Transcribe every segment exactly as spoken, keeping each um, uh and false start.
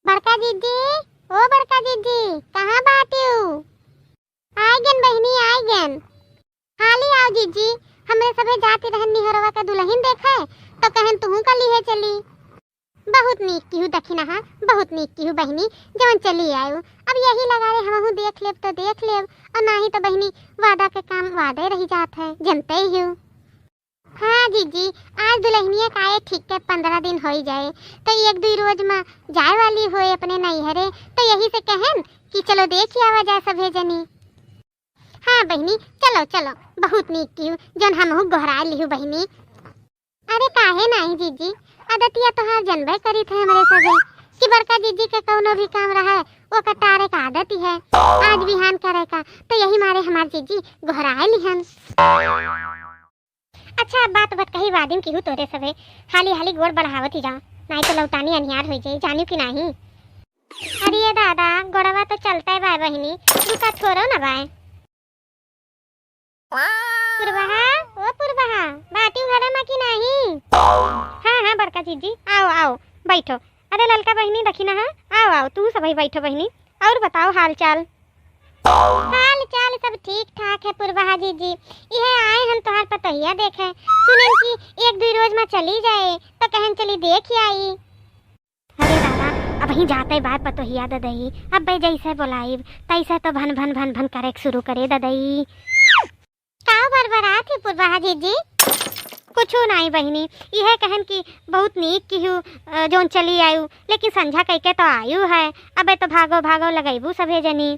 बड़का जीजी, ओ बड़का जीजी, कहाँ बाटिउ? आइ गेन बहिनी, आइ गेन। हाली आउ जीजी, हमरे सभे जाति रहन निहोरवा के दुलहिन देखे, तो कहन तुहूँ का लिहे चली। बहुत नीक किहू दखिनहा, बहुत नीक किहू बहिनी, जवन चली आयु। अब यही लगारे हमहूँ देख लेब तो देख लेब, और नाही तो बहिनी, वादा के काम वादे रहि जात है, जनते ही हो। हाँ जीजी, आज दुलहिनिया का आए ठीक के पन्द्रह दिन होइ जाए, तो एक दुइ रोज मा जाए वाली होए अपने नैहरे, तो यही से कहन कि चलो देखि आवा जाए सभे जनी। हाँ बहिनी, चलो चलो, बहुत नीक किहू, जौन हमहू गोहराए लिहू बहिनी। अरे काहे नाही जीजी, आदतिया तोहार जनबे करित है हमरे सभे कि बड़का जीजी के कौनो भी काम रहे, ओकर टारे का आदत ही है। आज बिहान करे का, तो यही मारे हमार जीजी गोहराए लिहन। अच्छा, अब बात बतकही वादिम किहू तोरे सभे, हाली हाली गोड़ बढ़ावत ही जा, नाही तो लौटानी अनियार होइ जाई, जानिउ कि नाही? अरे ये दादा, गोड़वा तो चलते बाय बहिनी, रुका थोरो ना बाय। पुरबहा, ओ पुरबहा, बाटिउ घरे मा कि नाही? हाँ हाँ बड़का जीजी, आओ आओ, बैठो। अरे ललका बहिनी दखिनहा, आओ आओ, तू सभई बैठो बहिनी, और बताओ हाल चाल। हाल चाल सब ठीक ठाक है पुरबहा जीजी, इहे आए हम तोहार पतोहिया देखे, सुनेन कि एक दुइ रोज मा चली जाए, तो कहन चली देखि आई। अरे दादा, अबहीं जाते बाय पतोहिया ददई, अब्बे जैसे बोलाइब, तैसे तो भन भन भन भन करे के शुरू करे ददई। काउ बरबरात ही पुरबहा जीजी? कुछु नाही बहिनी, इहे कहन कि बहुत नीक किहू, अ, जौन चली आयु, लेकिन संझा कइके तो आयु है, अबे तो भागो भागो लगैबू सभे जनी।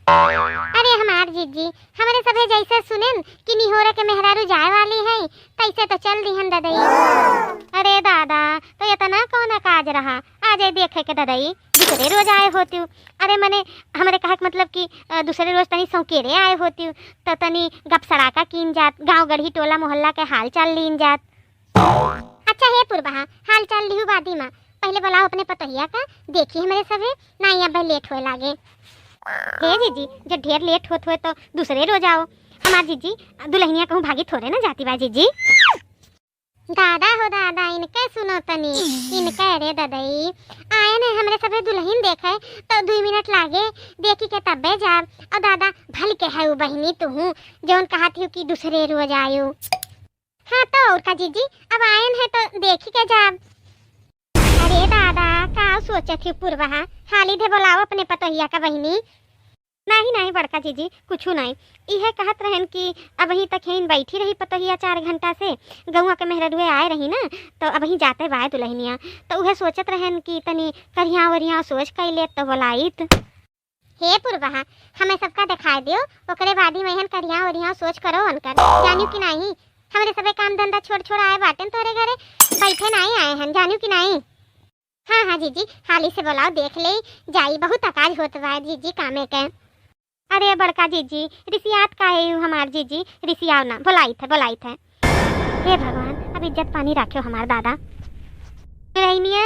अरे हमार जीजी, हमरे सभे जैसे सुनेन कि निहोरा के मेहरारू जाए वाली है, तैसे तो चल दिहन ददई। अरे दादा, तो इतना कौन काज रहा, आ जाए देखे के ददई, दूसरे रोज आए होतिउ। अरे मने, हमरे कहे के मतलब कि, अ, दूसरे रोज तनी सौकेरे आए होतिउ, तो तनी गप सड़ाका कीन जात, गाँव गढ़ी टोला मोहल्ला के हाल चाल लीन जात। अच्छा हे पुरबहा, हाल चाल लिहू बादी मा, पहले बुलाओ अपने पतोहिया का, देखी हमरे सभे, नाही अब्बे लेट होए लागे। हे जीजी, जब ढेर लेट होत होए तो दूसरे रोज आओ। हमार जीजी, दुलहिनिया कहूँ भागी थोरे ना जाती बा जीजी। दादा हो दादा, इनके सुनो तनी, इनके रे ददई, आए ने हमरे सभे दुलहिन देखे तो दुइ मिनट लागे, देखी के तब्बे जाब। और दादा, भल के है उ बहिनी तुहूँ, जौन कहत हिउ कि दूसरे रोज आयु। हाँ तो और का जीजी, अब आयन है तो देखी के जाब। अरे दादा, का सोचत ही पुरबहा, हाली दे बोलाओ अपने पतोहिया का बहिनी। नाही नाही बड़का जीजी, कुछु नाही। इहे कहत रहन कि अबहीं तक यहीं बैठी रही पतोहिया चार घंटा से, गौवा के मेहररुए आए रही ना, तो अबहीं जाते बाय दुलहिनिया, तो उहे सोचत रहन कि तनी करिया ओरिया सोच कैले तो बोलाइत। हे पुरबहा, हमें सबका देखाए दियो, ओकरे बाद ही महिन करिया ओरिया सोच करो उनकर, जानियो कि नाही, हमरे सबे काम धंधा छोड़ छोड़ आए बाटेन तोरे घरे, बैठे नाही आए हन, जानियो कि नाही। हाँ हाँ जीजी, हाली से बोलाओ, देख ले जाई, बहुत अकाज होत बा जीजी कामे के। अरे बड़का जीजी, रिसियात काहे हू हमार जीजी, रिसियाओ ना, बोलाइत है, बोलाइत है। हे भगवान, अब इज्जत पानी राख्यो हमार दादा। दुलहिनिया,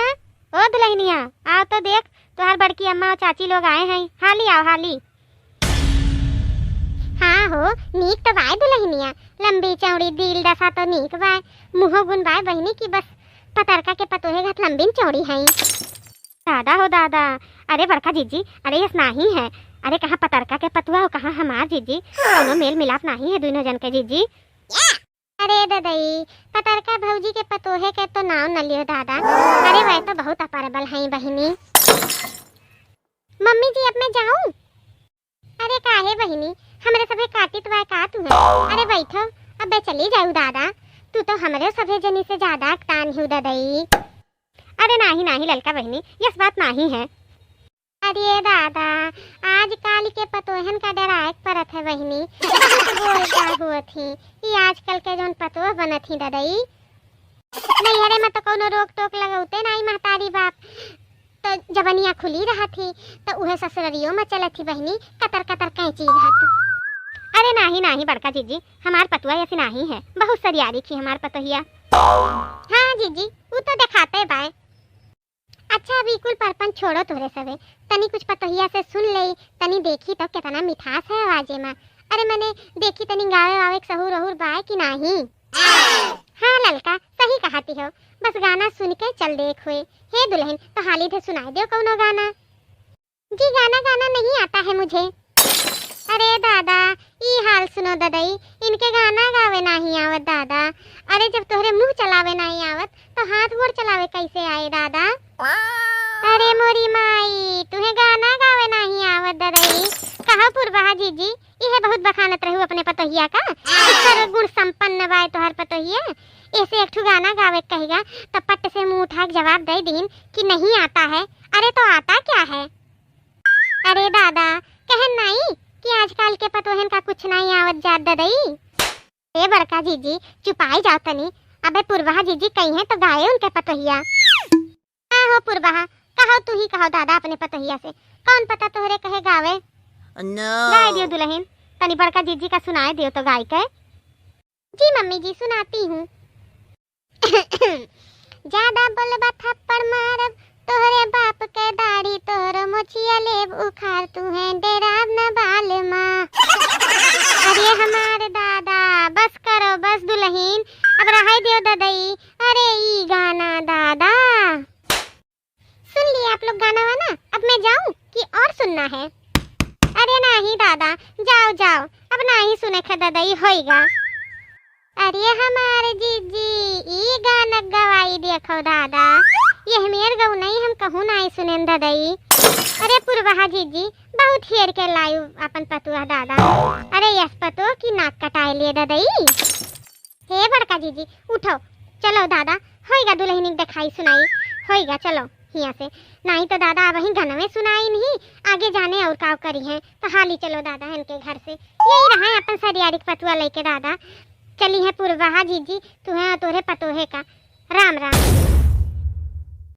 ओ दुलहिनिया, आओ तो देख, तोहार बड़की अम्मा और चाची लोग आए हैं, हाली आओ, हाली। हाँ हो, नीक तो बाय दुलहिनिया, लंबी चौड़ी दिल दशा तो नीक बाय, मुँहो गुन बाय बहिनी की बस पतरका के पतोहे घात लंबी न चौड़ी हैं। दादा हो दादा, अरे बड़का जीजी, अरे यस नाही है, अरे कहाँ पतरका के पतुआ हो, कहाँ हमार जीजी, कोनो मेल मिलाप नाही है दुनो जन के जीजी। अरे ददई, पतरका भौजी के पतोहे के तो नाव न लियो दादा। अरे वह तो बहुत अपर बल हैं बहिनी। मम्मी जी, अब मैं जाऊं? अरे काहे बहिनी, हमरे सभे काटित बाय का तुहे? अरे बैठो, अबे चली जाऊ दादा। तू तो हमरे सभे जनी से ज्यादा अकतान हिउ ददई। अरे नाही नाही ललका बहिनी, यस बात नाही है। अरे दादा, आजकाल के पतोहन का डराए के परत है बहिनी। बहुत बोल का होत ही, ई आजकल के जौन पतोह बनत ही ददई। नैहरे में तो कौनो रोक टोक लगौते नाही महतारी बाप, तो जबनिया खुली रहत ही, तो उहे ससुररियो में चलत ही बहिनी, कतर कतर कैंची घात। अरे नाही नाही बड़का जीजी, हमार पतुआ ऐसी नाही है, बहुत सरियारी की हमार पतोहिया। हाँ जीजी, ऊ तो देखाते बाय। अच्छा, अब ई कुल परपंच छोड़ो तोहरे सभे, तनी कुछ पतोहिया से सुन लेई, तनी देखी तो केतना मिठास है आवाजे मा। अरे मने देखी तनी गावे वावे के सहूर अहूर बाय कि नाही। हाँ ललका, सही कहती हो, बस गाना सुन के चल देख होए। हे दुलहिन, तो हाली धे सुनाए देउ कउनो गाना। जी, गाना गाना नहीं आता है मुझे। अरे दादा, ई हाल सुनो ददई, इनके गाना गावे नाही आवत दादा। अरे जब तोहरे मुँह चलावे नाही आवत, तो हाथ गोड़ चलावे कैसे आए दादा? अरे मोरी माई, तुहे गाना गावे नाही आवत ददई। कहो पुरबहा जीजी, इहे बहुत बखानत रहू अपने पतोहिया का, कि सर्वगुण संपन्न बाय तोहर पतोहिया। ऐसे एक ठो गाना गावे के कहेगा, तो पट से मुँह उठा के जवाब दे दीन कि नहीं आता है। अरे तो आता क्या है? अरे दादा, कहन नाई कि आजकल के पतोहन का कुछ नाई आवत जात ददई। ए बड़का जीजी, चुपाई जाओ तनी। अबे पुरबहा जीजी कही हैं तो गाए उनके पतोहिया। हाँ हो पुरबहा, कहो तू ही कहो दादा अपने पतोहिया से, कौन पता तोहरे कहे गावे। No। गाए दियो दुलहिन, तनी बड़का जीजी का सुनाए दियो तो गाय के। जी मम्मी जी, सुनाती हूँ। ज्यादा बोलबा थप्पड़ मारब, तोहरे बाप के दाढ़ी, तोहरो मोछिया लेब उखाड़, तू है डेराब न बाल माँ। अरे हमार दादा, बस करो, बस दुलहिन, अब रहाई दियो ददई। अरे ई गाना दादा। सुन लिए आप लोग गाना वाना, अब मैं जाऊं कि और सुनना है? अरे नाही दादा, जाओ जाओ, अब नाही सुने के ददई होइगा। अरे हमार जीजी, ई गाना गवाई देखो दादा, यह मेर गौ नहीं हम कहूँ नाही सुनेन ददई। अरे पुरबहा जीजी, बहुत हेर के लायु अपन पतुआ दादा। अरे यस पतुआ की नाक कटाए लिए ददई। हे बड़का जीजी, उठो, चलो दादा, होइगा दुलहिनी के देखाई सुनाई, होइगा, चलो हियाँ से। नाही तो दादा अब ही गनवे सुनाई नहीं, आगे जाने और काव करी हैं, तो हाली चलो दादा इनके घर से। यही रहा है अपन सरियारी के पतुआ लेके दादा, चली है पुरबहा जीजी, तू है तोरे पतोहे का। राम राम।